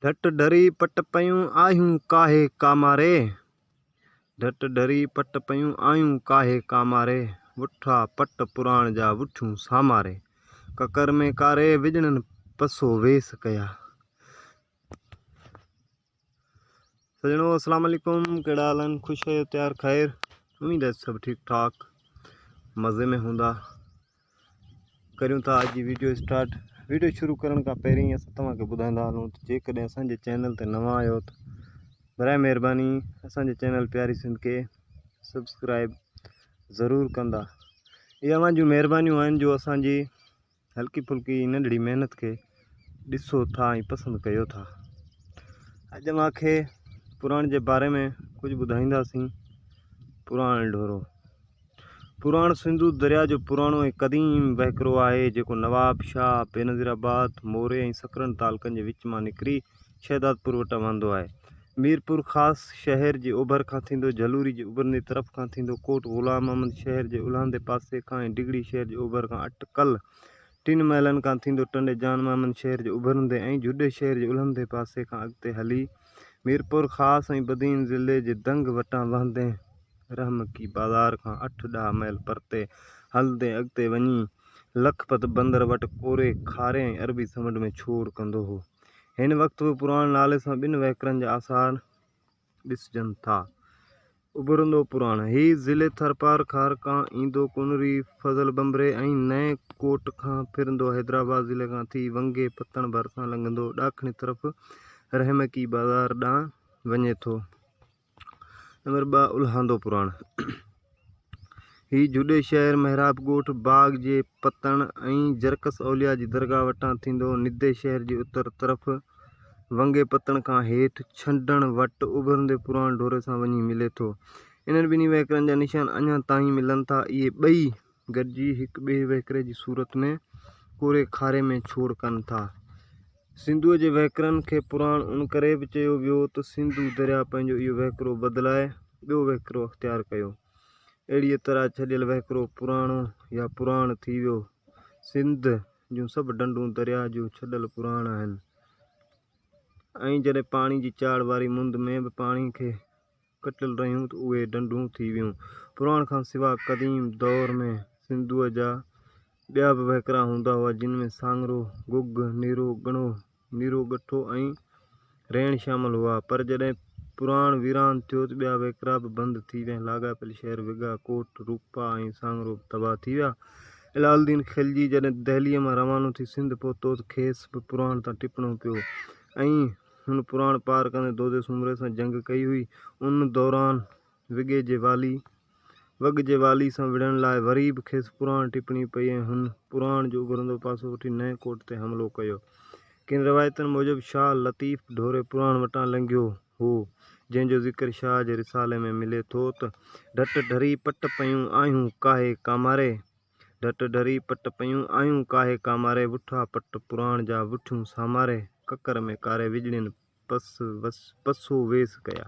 ڍٽ ڍري پٽ پيون آهيون ڪاهي ڪاماري. ڍٽ ڍري پٽ پيون آهيون ڪاهي ڪاماري. وٺا پٽ پراڻ جا وٺيون ساماري. ڪڪر ۾ ڪاري وڄڻن پسو ويس ڪيا. سڄڻو اسلام عليڪم ڪهڙا حال آهن خوش آهيو تيار خير اميد آهي سڀ ٺيڪ ٺاڪ مزي ۾ هوندا ڪريون ٿا اڄ جي ويڊيو اسٽارٽ ويڊيو شروع ڪرڻ کان پهرين اسان توهان کي ٻڌائيندا هلون ته جيڪڏهن اسان جي چينل تي نوان آهيو ته برائي مهرباني اسان جي چينل پياري سنڌ کي سبسڪرائب ضرور ڪندا. اهي اوهان جون مهربانيون آهن جو اسان جي هلڪي ڦلڪي ننڍڙي محنت کي ڏسو ٿا ۽ پسند ڪيو ٿا. اڄ اوهان کي پراڻ جي باري ۾ ڪجهه ٻڌائينداسين. پراڻ ڍورو پراڻ سنڌو درياء جو پراڻو ۽ قديم وهڪرو آهي، جيڪو نواب شاهه، بينظير آباد، موري ۽ سڪرنڊ تعلقن جي وچ مان نڪري شهدادپور وٽان وهندو آهي. ميرپورخاص شهر جي اوڀر کان ٿيندو، جهلوري جي اڀرندي طرف کان ٿيندو، ڪوٽ غلام محمد شهر جي الهندي پاسي کان ۽ ڊگهڙي شهر جي اوڀر کان اٽڪل ٽن ميلن کان ٿيندو ٽنڊي جان محمد شهر جي اڀرندي ۽ جهڏي شهر جي الهندي پاسي کان اڳتي هلي ميرپورخاص ۽ بدين ضلعي جي دنگ وٽان وهندي رحمڪي بازار کان اٺ ڏهه ميل پرتي هلندي اڳتي وڃي لکپت بندر وٽ ڪوري کاري ۽ عربي سمنڊ ۾ ڇوڙ ڪندو هو. هن وقت به پراڻ نالي سان ٻن وهڪرن جا آثار ڏسجن ٿا. اڀرندو پراڻ، هي ضلعي ٿرپارڪر کان ايندو ڪنري، فضل ڀنڀري ۽ نئين ڪوٽ کان ڦرندو حيدرآباد ضلعي کان ٿي ونگي پتڻ ڀرسان لنگهندو ڏاکڻي طرف رحمڪي بازار ڏانهن وڃي ٿو. نمبر 2 الهاندو پراڻ، هي جهڏي شهر، محراب ڳوٺ، باغ جي پتڻ ۽ جرڪس اولياء جي درگاهه وٽان ٿيندو ندي شهر جي اتر طرف ونگي پتڻ کان هيٺ ڇنڊڻ وٽ اڀرندي پراڻ ڍوري سان وڃي ملي ٿو. انهن ٻنهي وهڪرن جا نشان اڃا تائين ملن ٿا. اهي ٻئي گڏجي هڪ ٻئي وهڪري جي صورت ۾ ڪوري کاري ۾ ڇوڙ ڪن ٿا. سنڌوء جي وهڪرن کي پراڻ ان ڪري به چيو ويو ته سنڌو درياء پنهنجو اهو وهڪرو بدلائي ٻيو وهڪرو اختيار ڪيو. اهڙيء طرح ڇڏيل وهڪرو پراڻو يا پراڻ ٿي ويو. سنڌ جون سڀ ڍنڍون درياء جون ڇڏيل پراڻ آهن ۽ جڏهن پاڻي جي چاڙهه واري مند ۾ به پاڻي کي ڪٽيل رهيون ته اهي ڍنڍون ٿي ويون. پراڻ کان سواء قديم دؤر ۾ سنڌوء جا ٻيا به وهڪرا هوندا هئا، جن ۾ ساڱرو، گگ، نيرو ڳڻو، نيرو ڳٺو ۽ ريڻ شامل هئا. پر جڏهن پراڻ ويران ٿيو ته ٻيا وهڪرا به بند ٿي ويا ۽ لاڳاپيل شهر وڳا، ڪوٽ، روپا ۽ ساڱرو به تباهه ٿي ويا. علاء الدين خلجي جڏهن دهليء مان روانو ٿي سنڌ پهتو ته کيس به پراڻ تان ٽپڻو پيو ۽ هن پراڻ پار ڪندي دودي سومري سان جنگ ڪئي هئي. ان دوران وڳي جي والي وڳ جي والي سان وڙهڻ لاء وري به کيس پراڻ ٽپڻي پئي ۽ هن پراڻ جو اڀرندو پاسو وٺي نئين ڪوٽ تي حملو ڪيو. ڪن روايتن موجب شاهه لطيف ڍوري پراڻ وٽان لنگهيو هو، جنهن جو ذڪر شاهه جي رسالي ۾ ملي ٿو ته، ڍٽ ڍري پٽ پيون آهيون ڪاهي ڪاماري. ڍٽ ڍري پٽ پيون آيون ڪاهي ڪاماري وٺا پٽ پراڻ جا وٺيون ساماري ڪڪر ۾ ڪاري وڄڙين پس وس پسو ويس ڪيا.